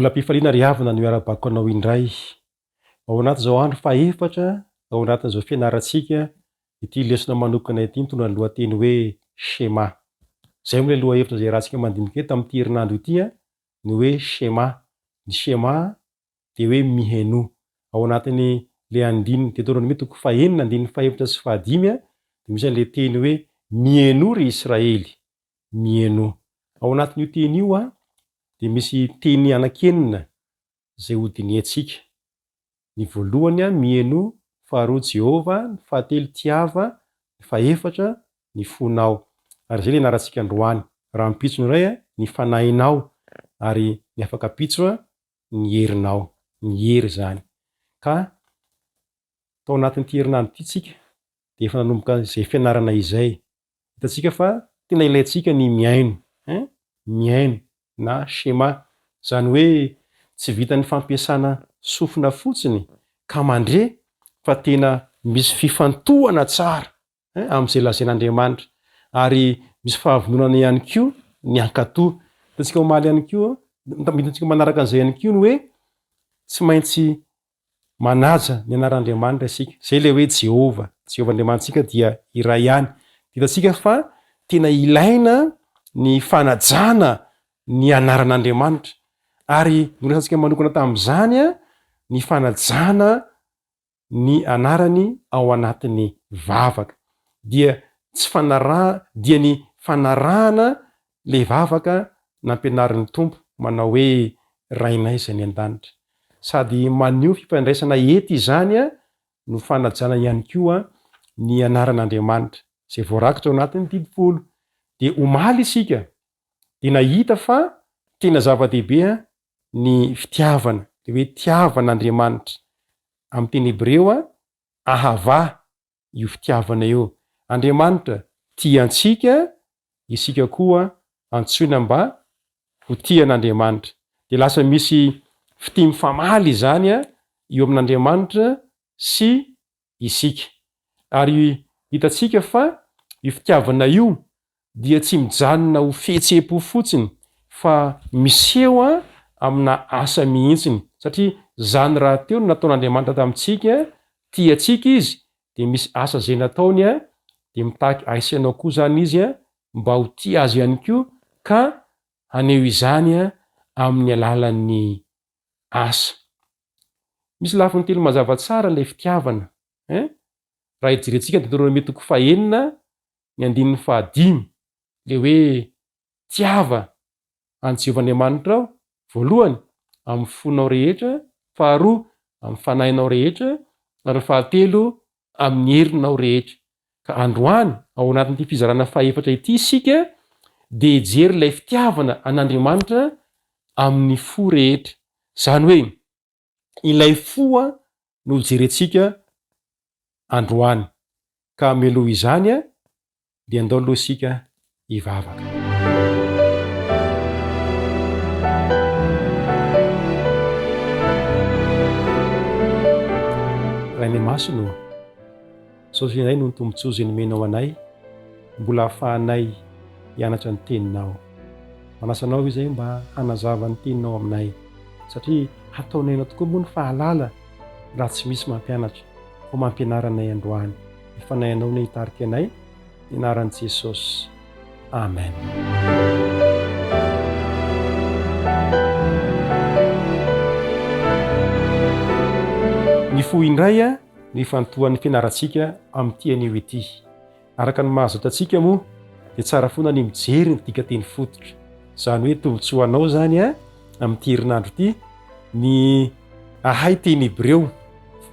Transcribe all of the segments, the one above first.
Mbola am-pifaliana ry havana no iarabako anao indray. Ao anatin'izao andro fahefatra ao anatin'izao fianarantsika ity lesona manokana ity mitondra ny lohateny hoe Shema. Izay moa ilay lohahevitra izay iarahantsika mandinika eto amin'ity herinandro ity ny hoe Shema. Ny Shema dia hoe mihenoa. Ao anatin'ny ilay andininy Deoteronomia toko fahenina andininy fahefatra sy fahadimy dia misy an'ilay teny hoe mihenoa ry Israely, mihenoa. Ao anatin'io teny io dia misy teny anankienina izay hodinihantsika. Ny voalohany mihenoa, faharoa Jehovah, ny fahatelo tiava, ny fahefatra ny fonao. Ary izay ilay ianarantsika androany. Rahampitso indray ny fanahinao ary ny afak'ampitso ny herinao, ny hery izany. Ka tao anatin'ity herinandro ity tsika dia efa nanomboka izay fianarana izay. Hitantsika fa tena ilaintsika ny mihaino, hein, mihaino na shema. Izany hoe tsy vitan'ny fampiasana sofina fotsiny ka mandre fa tena misy fifantohana tsara amin'izay lazain'Andriamanitra ary misy fahavononana ihany koa ny hankatò. Hitantsika omaly ihany koa, hitantsika manaraka an'izay ihany koa ny hoe tsy maintsy manaja ny anaran'Andriamanitra isika. Izay ilay hoe Jehovah. Jehovah Andriamanitsika dia iray ihany. Hitantsika fa tena ilaina ny fanajana ny anaran'Andriamanitra. Ary noresahantsika manokana tamin'izany ny fanajana ny anarany ao anatin'ny vavaka dia tsy fanaraha dia ny fanarahana le vavaka nampianarin'ny Tompo manao hoe Rainay izay any an-danitra. Sady maneho fifandraisana ety izany no fanajana ihany koa ny anaran'Andriamanitra izay voarakitra ao anatin'ny didy folo. Dia omaly isika dia nahita fa tena zava-dehibe ny fitiavana, le hoe tiavana Andriamanitra. Amin'ny teny hebreo, ahavah io fitiavana io. Andriamanitra tia antsika, isika koa antsoina mba ho tia an'Andriamanitra. Dia lasa misy fitia mifamaly izany eo amin'Andriamanitra sy isika. Ary hitantsika fa io fitiavana io dia tsy mijanona ho fihetseham-po fotsiny fa miseho amina asa mihitsiny satria izany rahateo no nataon'Andriamanitra tamintsika, tia antsika Izy dia misy asa izay nataony dia mitaky ahy sy ianao koa izany Izy mba ho tia Azy ihany koa ka haneho izany amin'ny alalan'ny asa. Misy lafiny telo mazava tsara ilay fitiavana hein! Raha hijerentsika Deoteronomia toko fahenina ny andininy fahadimy, ilay hoe tiava an'i Jehovah Andriamanitrao, voalohany, amin'ny fonao rehetra, faharoa, amin'ny fanahinao rehetra, ary fahatelo, amin'ny herinao rehetra. Ka androany, ao anatin'ity fizarana fahefatra ity isika dia hijery ilay fitiavana an'Andriamanitra amin'ny fo rehetra. Izany hoe, ilay fo no hojerentsika androany. Ka mialoha izany dia andao aloha isika hivavaka. Rainay Masina ô, misaotra anay noho ny tombontsoa izay nomenao anay mbola ahafahanay hianatra ny Teninao. Manasa Anao izahay mba hanazava ny Teninao aminay, satria hataonay anao tokoa moa ny fahalala raha tsy misy mampianatra, koa mampianara anay androany. Ny Fanahy Anao anie hitarika anay, ny anaran'i Jesosy. Amen. Ny fo indray no ifantohan'ny fianarantsika amin'ity anio ity. Araka ny mahazatra antsika moa dia tsara foana ny mijery ny dikanteny fototra. Izany hoe tombontsoa anao izany amin'ity herinandro ity ny hahay teny hebreo.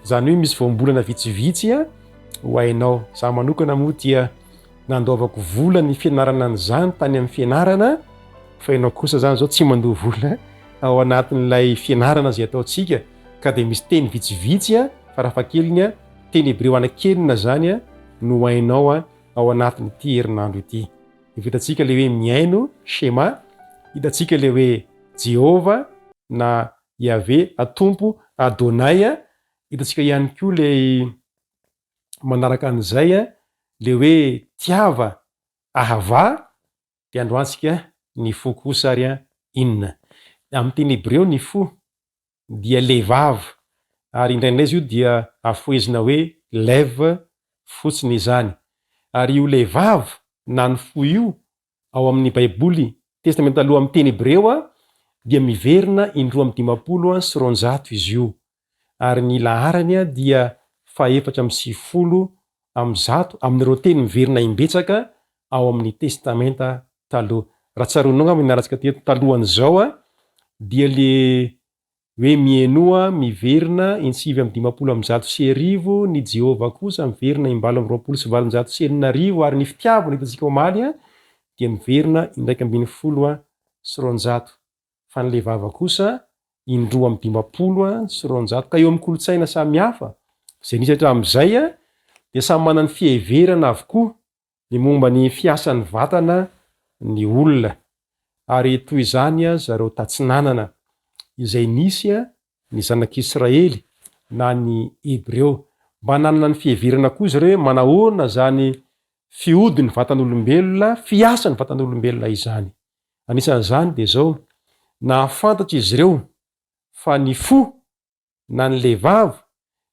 Izany hoe misy voambolana vitsivitsy ho hainao. Izaho manokana moa dia nandoavako vola ny fianarana an'izany tany amin'ny fianarana, fa ianao kosa izany izao tsy mandoa vola ao anatin'ilay fianarana izay ataontsika ka dia misy teny vitsivitsy farafahakeliny Teny hebreo anankenina izany no hainao ao anatin'ity herinandro ity. Efa hitantsika ilay hoe mihaino, Shema, hitantsika ilay hoe Jehovah na Yahveh, Tompo, Adonai, hitantsika ihany koa ilay manaraka an'izay ilay hoe tiava, Ahava, Dia androantsika ny fo kosa ary inona? Amin'ny teny hebreo ny fo dia levav, ary indraindray izy io dia afohezina hoe lev fotsiny izany. Ary io levav na ny fo io ao amin'ny Baiboly Testamenta Taloha amin'ny teny hebreo dia miverina in-52 izy io, ary ny laharany dia faha-194 amin'ireo teny miverina imbetsaka ao amin'ny Testamenta Taloha. Raha tsaroanao angamba ny nianarantsika teto talohan'izao dia le hoe mihainoa miverina in-1159, ny Jehovah kosa miverina in-1828 ary ny fitiavana hitantsika omaly dia miverina in-211. Fa ny levava kosa in-252. Ka eo amin'ny kolontsaina samihafa izay nisy hatramin'izay dia samy manana ny fiheverana avokoa ny momba ny fiasan'ny vatana ny olona. Ary toy izany zareo tatsinanana, izay nisy ny zanak'Israely na ny Hebreo. Mba nanana ny fiheverana koa izy ireo hoe manahoana izany fihodin'ny vatan'olombelona, fiasan'ny vatan'olombelona izany. Anisan'izany dia izao, nahafantatra izy ireo fa ny fo na ny levava,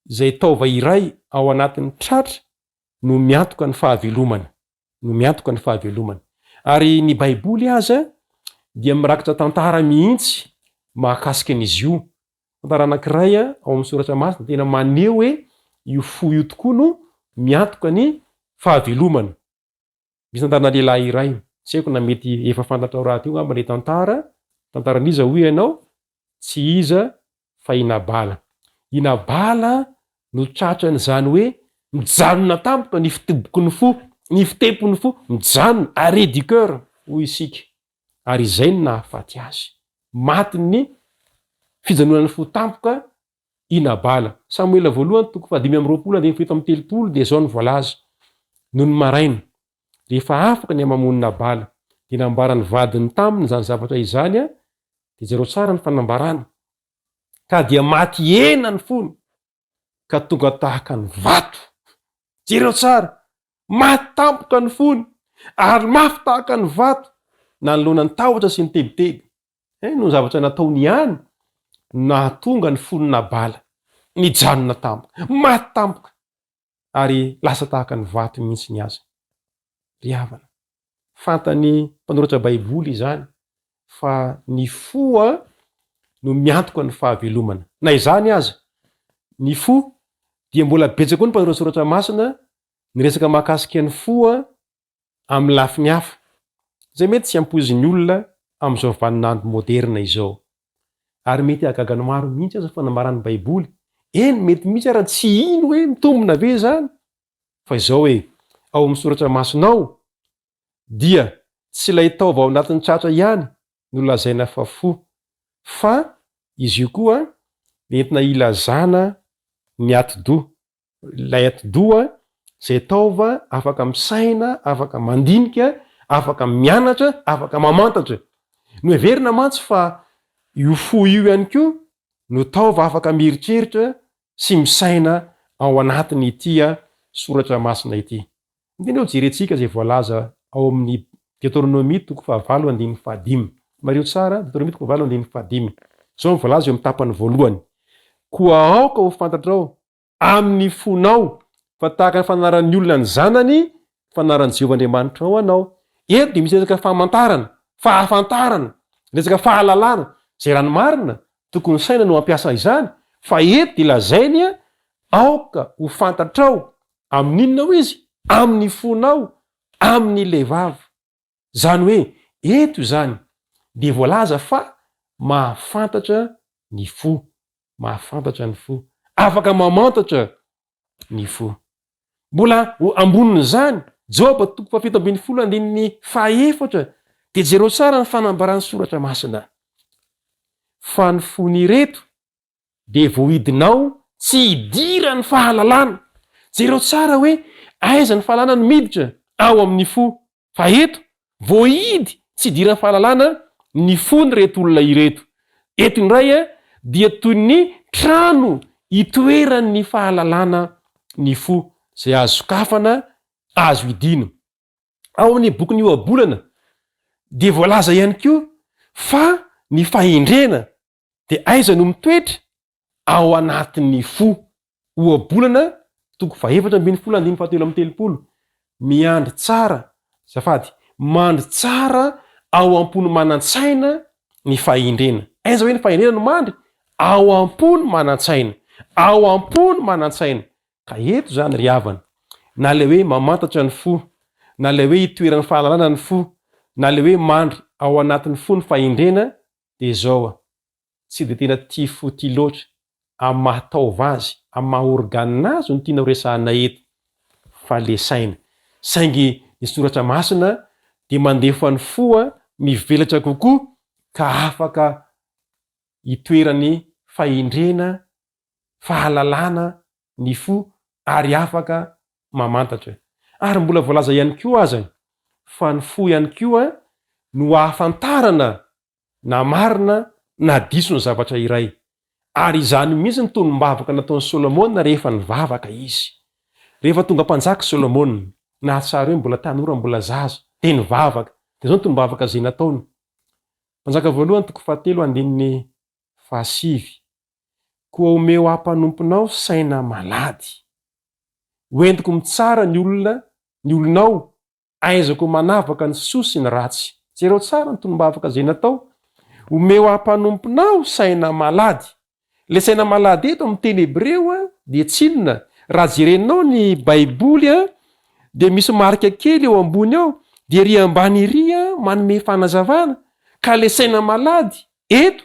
izay taova iray ao anatin'ny tratra no miantoka ny fahavelomana, no miantoka ny fahavelomana. Ary ny Baiboly aza dia mirakitra tantara mihitsy mahakasika an'izy io. Tantara anankiray ao amin'ny Soratra Masina tena maneho hoe io fo io tokoa no miantoka ny fahavelomana. Misy tantarana lehilahy iray, tsy haiko na mety efa fantatrao rahateo angamba ilay tantara, tantaran'iza hoy ianao? Tsy iza fa i Nabala. I Nabala no tratran'izany hoe mijanona tampoka ny fitoboky ny fo, ny fitepon'ny fo, mijanona, arrêt du cœur hoy isika. Ary izay no nahafaty azy. Matin'ny fijanonan'ny fo tampoka i Nabala. Samoela voalohany toko fahadimy amby 20 andininy 37 dia izao no voalaza, Nony maraina, rehefa afaka ny hamamoan'i Nabala, dia nambaran'ny vadiny taminy izany zavatra izany, dia jereo tsara ny fanambarana, ka dia maty hena ny fony, ka tonga tahaka ny vato. Jereo tsara, maty tampoka ny fony, ary mafy tahaka ny vato, nanoloana ny tahotra sy ny tebiteby. He, noho ny zavatra nataony ihany no nahatonga ny fon'i Nabala nijanona tampoka, maty tampoka, ary lasa tahaka ny vato mihitsy ny azy. Ry havana, fantan'ny mpanoratra Baiboly izany fa ny fo no miantoka ny fahavelomana. Na izany aza, ny fo dia mbola betsaka koa ny mpanoratra soratra masina niresaka mahakasika ny fo amin'ny lafiny hafa, izay mety tsy ampoizin'ny olona amin'izao vaninandro moderina izao. Ary mety hahagaga ny maro mihitsy aza ny fanambaran'ny Baiboly. Eny, mety mihitsy ara tsy hino hoe mitombina ve izany. Fa izao e, ao amin'ny Soratra Masina ao, dia tsy ilay taova ao anatin'ny tratra ihany no lazaina fa fo, fa izy io koa dia entina hilazana ny atidoha. Ilay atidoha izay taova afaka misaina, afaka mandinika, afaka mianatra, afaka mamantatra. Noheverina mantsy fa io fo io ihany koa no taova afaka mieritreritra sy misaina ao anatin'ity soratra masina ity. Ndeha ho jerentsika izay voalaza ao amin'ny Deoteronomia toko fahavalo andininy fahadimy. Mariho tsara, Deoteronomia toko fahavalo andininy fahadimy. Izao no voalaza eo amin'ny tapany voalohany, Koa aoka ho fantatrao amin'ny fonao fa tahaka ny fanaran'ny olona ny zanany, ny fanaran'i Jehovah Andriamanitrao anao. Eto dia misy resaka famantarana, fahafantarana, resaka fahalalana, izay raha ny marina, tokony saina no hampiasa izany, fa eto dia lazainy aoka ho fantatrao Amin'inona hoy izy? Amin'ny fonao, amin'ny levava. Izany hoe eto izany dia voalaza fa mahafantatra ny fo, mahafantatra ny fo, afaka mamantatra ny fo. Mbola ambonin'izany, Joba toko faha-17 andininy fahaefatra dia jereo tsara ny fanambaran'ny soratra masina fa ny fon'ireto dia voahidinao tsy hidiran'ny fahalalana. Jereo tsara hoe aiza ny fahalalana no miditra ao amin'ny fo. Fa eto, voahidy tsy hidiran'ny fahalalana ny fon'ireto olona ireto. Eto indray dia toy ny trano itoeran'ny fahalalana ny fo, izay azo sokafana, azo hidiana. Ao amin'ny bokin'ny Ohabolana dia voalaza ihany koa fa Ny fahendrena dia aiza no mitoetra? Ao anatin'ny fo. Ohabolana toko faha-14 andininy faha-33, Miandry tsara, azafady, mandry tsara ao am-pon'ny manan-tsaina ny fahendrena. Aiza hoe ny fahendrena no mandry? Ao am-pon'ny manan-tsaina. Ao am-pon'ny manan-tsaina. Ka eto izany ry havana, na ilay hoe mamantatra ny fo, na ilay hoe itoeran'ny fahalalana ny fo, na ilay hoe mandry ao anatin'ny fo ny fahendrena, dia izao a, tsy dia tena tia fo tia loatra amin'ny maha taova azy, amin'ny maha organe azy no tiana ho resahana eto, fa le saina. Saingy ny soratra masina dia mandefa ny fo mivelatra kokoa ka afaka itoeran'ny fahendrena, fahalalana ny fo ary afaka mamantatra. Ary mbola voalaza ihany koa aza fa ny fo ihany koa no ahafantarana na marina na diso ny zavatra iray. Ary izany mihitsy ny tonom-bavaka nataon'i Solomona rehefa nivavaka izy. Rehefa tonga mpanjaka i Solomona, nahatsiaro hoe mbola tanora, mbola zaza, dia nivavaka. Dia izao ny tonom-bavaka izay nataony. Mpanjaka voalohany toko fahatelo andininy fahasivy. Koa omeo ahy mpanomponao saina malady. Hoentiko mitsara ny olona, ny olonao, ahaizako manavaka ny soa sy ny ratsy. Jereo tsara ny tonom-bavaka izay natao. Omeo ahy mpanomponao saina malady. Ilay saina malady eto amin'ny teny hebreo dia tsy inona. Raha jerenao ny Baiboly dia misy marika kely eo ambony eo, dia ery ambany ery manome fanazavana. Ka ilay saina malady eto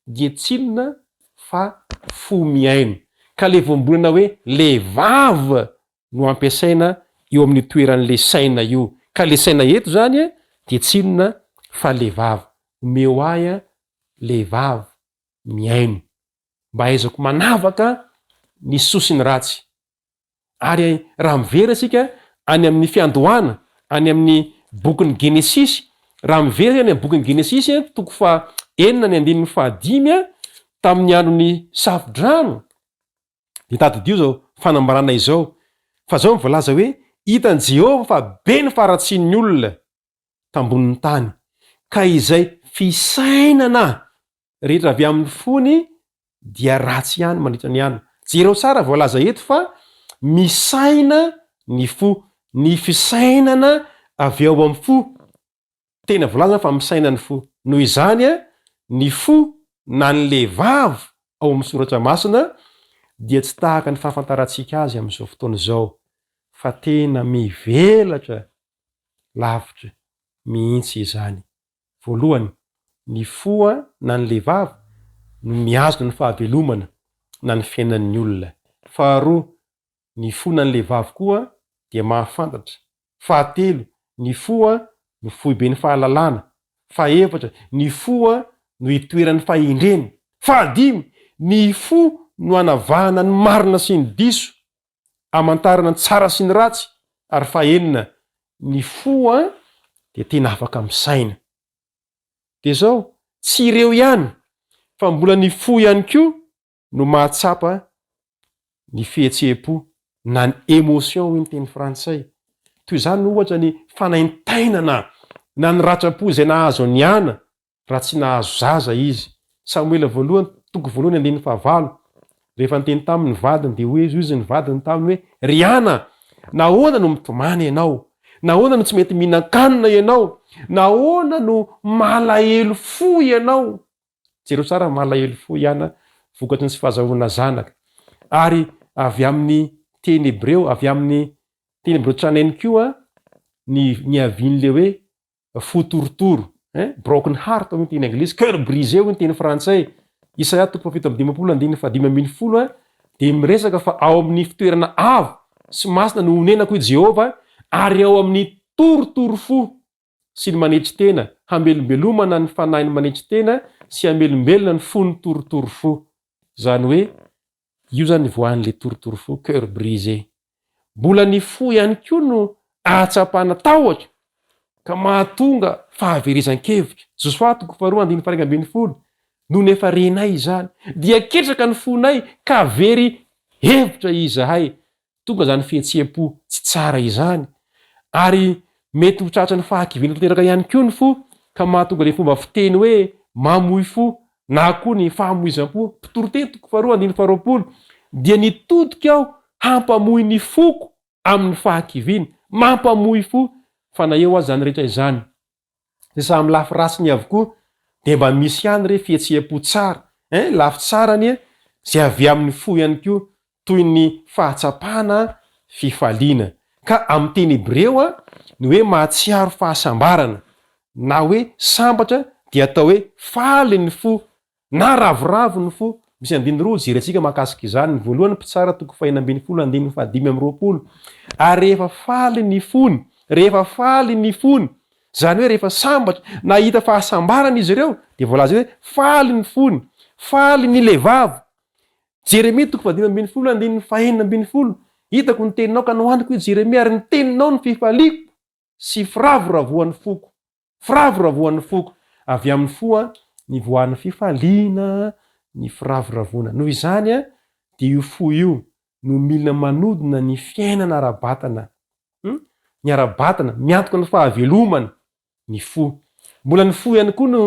dia tsy inona fa fo mihaino. Ka ilay voambolana hoe levav no ampiasaina eo amin'io toeran'ilay saina io. Ka ilay saina eto izany dia tsy inona fa levav. Omeo ahy levav mihaino. Mba ahaizako manavaka ny soa sy ny ratsy. Ary raha miverina isika any amin'ny fiandohana, any amin'ny bokin'ny Genesisy, raha miverina any amin'ny bokin'ny Genesisy, toko faha enina ny andininy fahadimy, tamin'ny andron'ny Safo-drano, dia tadidio izao fanambarana izao, fa izao no voalaza hoe, Hitan'i Jehovah fa be ny faharatsian'ny olona tambonin'ny tany, ka izay fisainana rehetra avy amin'ny fony dia ratsy ihany mandritra ny andro. Jereo tsara voalaza eto fa misaina ny fo, ny fisainana avy ao amin'ny fo. Tena voalaza fa misaina ny fo. Noho izany, ny fo na ny levavo ao amin'ny soratra masina dia tsy tahaka ny fahafantarantsika azy amin'izao fotoana izao fa tena mivelatra lavitra mihitsy izany. Voalohany, ny fo na ny levavo no mihazona ny fahavelomana na ny fiainan'ny olona. Faharoa, ny fo na ny levavo koa dia mahafantatra. Fahatelo, ny fo no foiben'ny fahalalana. Fahefatra, ny fo no itoeran'ny fahendrena. Fahadimy, ny fo no anavahana ny marina sy ny diso. Amantarana ny tsara sy ny ratsy, ary fahenina, ny fo an dia tena afaka misaina. Dia izao, tsy ireo ihany, fa mbola ny fo ihany koa no mahatsapa ny fihetseham-po na ny émotion hoy ny teny frantsay. Toy izany ohatra ny fanaintainana na ny ratram-po izay nahazo an'i Ana raha tsy nahazo zaza izy. Samoela voalohany, toko voalohany andininy fahavalo, Rehefa niteny taminy ny vadiny, dia hoy izy ny vadiny taminy hoe, Ry Ana, nahoana no mitomany ianao? Nahoana no tsy mety mihinan-kanina ianao? Nahoana no malahelo fo ianao? Jereo tsara, malahelo fo i Ana vokatry ny tsy fahazahoana zanaka. Ary avy amin'ny teny hebreo, avy amin'ny teny hebreo tranainy koa ny niavian'ilay hoe fo torotoro, hein, broken heart hoy ny teny anglisy, coeur brisé hoy ny teny frantsay. Isaia toko faha-57 andininy faha-15 hein, dia miresaka fa ao amin'ny fitoerana avo sy masina no honenako hoy Jehovah, ary ao amin'ny torotoro fo sy ny manetry tena, hamelombelomana ny fanahin'ny manetry tena sy hamelombelona ny fon'ny torotoro fo. Izany hoe Io zany nivoahan'le torotoro fo, coeur brisé. Mbola ny fo ihany koa no ahatsapana tahotra ka mahatonga fahaverezan-kevitra. Josoa toko faharoa andininy faha-11, Nony efa renay izany, dia ketraka ny fonay ka very hevitra izahay. Tonga izany fihetseham-po tsy tsara izany, ary mety ho tratran'ny fahakiviana tanteraka ihany koa ny fo ka mahatonga ilay fomba fiteny hoe. mamoy fo na koa ny fahamoizam-po, Mpitoriteny toko faharoa andininy faharoapolo, dia nitodika aho hampamoy ny foko amin'ny fahakiviana, mampamoy fo, fa na eo aza izany rehetra izany, izay samy lafy ratsiny avokoa, dia mba misy ihany re fihetseham-po tsara, hein, lafy tsara anie, izay avy amin'ny fo ihany koa, toy ny fahatsapana fifaliana. Ka amin'ny teny hebreo, ny hoe mahatsiaro fahasambarana na hoe sambatra dia atao hoe faly ny fo na ravoravo ny fo. Misy andininy roa hojerentsika mahakasika izany. Ny voalohany, Mpitsara toko fahenina ambinifolo andininy fahadimy amby roapolo. Ary rehefa faly ny fony, rehefa faly ny fony, izany hoe rehefa sambatra, nahita fahasambarana izy ireo, dia voalaza hoe faly ny fony, faly ny levavo. Jeremia toko fahadimy ambinifolo andininy fahenina ambinifolo, Hitako ny teninao ka nohaniko, hoy Jeremia, ary ny teninao no fifaliako sy firavoravoan'ny foko. Firavoravoan'ny foko. Avy amin'ny fo nivoahan'ny fifaliana ny firavoravoana. Noho izany dia io fo io no milina manodina ny fiainana ara-batana. Ny ara-batana, miantoka ny fahavelomana ny fo. Mbola ny fo ihany koa no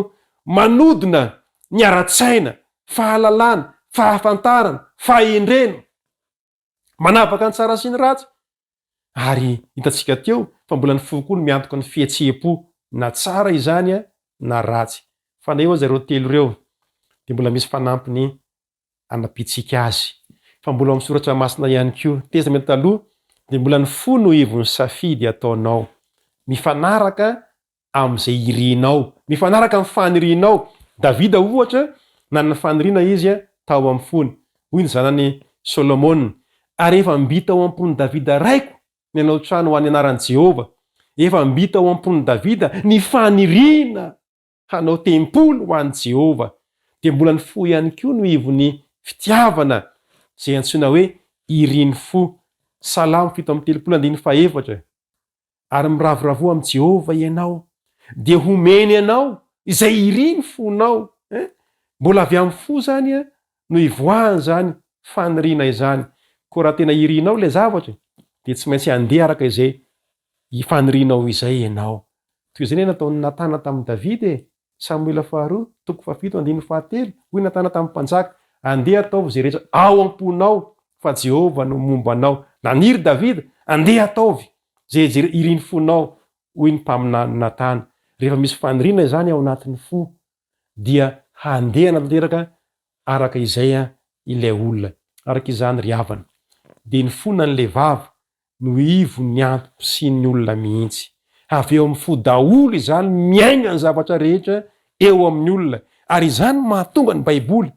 manodina ny ara-tsaina, fahalalana, fahafantarana, fahendrena. Manavaka ny tsara sy ny ratsy. Ary hitantsika teo fa mbola ny fo koa no miantoka ny fihetseham-po, na tsara izany na ratsy. Fa na eo aza ireo telo ireo dia mbola misy fanampiny anampiantsika azy. Fa mbola ao amin'ny soratra masina ihany koa, Testamenta Taloha, dia mbola ny fo no ivon'ny safidy ataonao. Mifanaraka amin'izay irinao, mifanaraka amin'ny fanirianao. Davida, ohatra, nanana faniriana izy tao amin'ny fony. Hoy ny zanany Solomona, Ary efa mby tao am-pon'i Davida raiko ny hanao trano ho an'ny anaran'i Jehovah. Efa mby tao am-pon'i Davida ny faniriana hanao tempoly ho an'i Jehovah. Dia mbola ny fo ihany koa no ivon'ny fitiavana, izay antsoina hoe irin'ny fo. Salamo 37 andininy fahefatra. Ary miravoravoa amin'i Jehovah ianao, dia homeny anao izay irin'ny fonao. Eh? Mbola avy amin'ny fo izany no ivoahan'izany faniriana izany. Koa raha tena irinao ilay zavatra, dia tsy maintsy handeha araka izay fanirianao izay ianao. Toy izay anie nataon'i Natana tamin'i Davida e! Samoela faharoa, toko fahafito, andininy fahatelo, Hoy Natana tamin'ny mpanjaka, Andeha ataovy izay rehetra ao am-ponao, fa Jehovah no momba anao. Naniry Davida, Andeha ataovy izay irin'ny fonao, hoy ny mpaminany Natana. Rehefa misy faniriana izany ao anatin'ny fo, dia handeha hanatanteraka araka izay ilay olona. Araka izany, ry havana, dia ny fo na ny levava no ivon'ny antom-pisian'ny olona mihitsy. Avy eo amin'ny fo daholo izany miainga ny zavatra rehetra eo amin'ny olona, ary izany no mahatonga ny Baiboly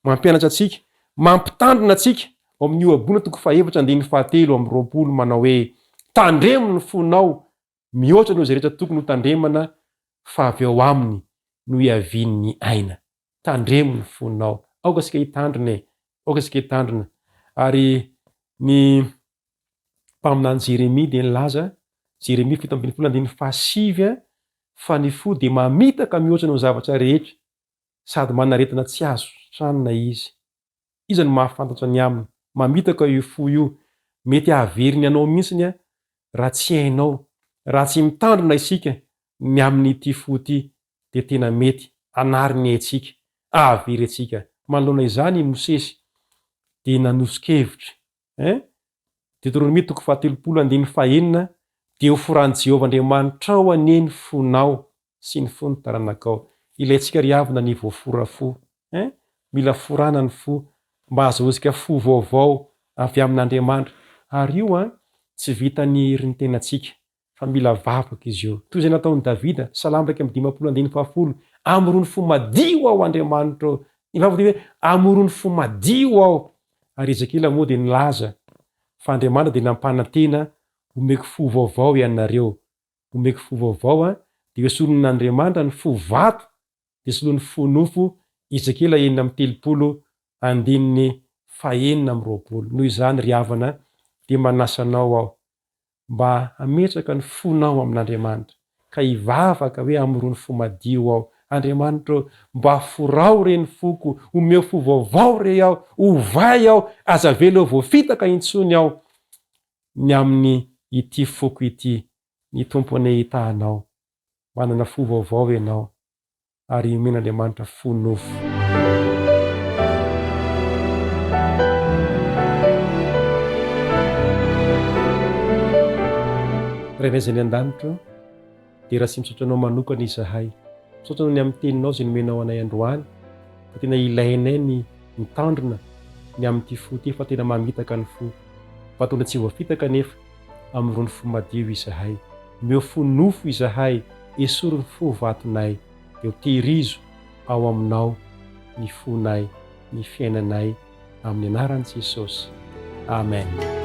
mampianatra antsika, mampitandrina antsika ao amin'ny Ohabolana toko fahefatra andininy fahatelo amby roapolo manao hoe, Tandremo ny fonao mihoatra noho izay rehetra tokony hotandremana fa avy ao aminy no hiavian'ny aina. Tandremo ny fonao. Aoka isika hitandrina e! Aoka isika hitandrina. Ary ny mpaminany Jeremia dia nilaza, Jeremia 17 andininy fahasivy, fa ny fo dia mamitaka mihoatra noho ny zavatra rehetra, sady manana aretina tsy azo sitranina izy. Iza no mahafantatra ny aminy? Mamitaka io fo io. Mety hahavery ny anao mihitsiny raha tsy hainao. Raha tsy mitandrina isika ny amin'ity fo ity dia tena mety hanary ny aintsika, hahavery antsika. Manoloana izany i Mosesy dia nanoso-kevitra. Hein? Deoteronomia toko fahatelopolo andininy fahenina, Dia ho foran'i Jehovah Andriamanitrao anie ny fonao sy ny fon'ny taranakao. Ilaintsika ry havana ny voafora fo. Hein? Mila forana ny fo mba hahazoantsika fo vaovao avy amin'Andriamanitra. Ary io an, tsy vitan'ny herin'ny tenantsika, fa mila vavaka izy io. Toy izay nataon'i Davida, Salamo 51 andininy fahafolo, Amorony fo madio aho, Andriamanitra ô. Ny vavaka dia hoe, Amorony fo madio aho. Ary Ezekiela moa dia nilaza fa Andriamanitra dia nampanantena, Omeko fo vaovao ianareo. Omeko fo vaovao an, dia hoesorin'Andriamanitra ny fo vato, dia soloiny fo nofo, Ezekiela 36 andininy fahenina amby roapolo. Noho izany ry havana, dia manasa anao aho, mba hametraka ny fonao amin'Andriamanitra, ka hivavaka hoe amorony fo madio aho. Andriamanitra ô, mba forao re ny foko, omeo fo vaovao re aho, ovay aho, aza avela ho voafitaka intsony aho ny amin'ny ity foko ity. Ny Tompo anie hitaha anao. Manana fo vaovao ianao. Ary omen'Andriamanitra fo nofo. Rainay izay any an-danitra ô, dera sy misaotra Anao manokana izahay. Misaotra Anao ny amin'ny Teninao izay nomenao anay androany, fa tena ilainay ny mitandrina ny amin'ity fo ity fa tena mamitaka ny fo. Fa tena tsy voafitaka anefa amin'irony fo madio izahay. Omeo fo nofo izahay, esory ny fo vatonay, dia ho tehirizo ao aminao ny fonay, ny fiainanay, amin'ny anaran'i Jesosy. Amen.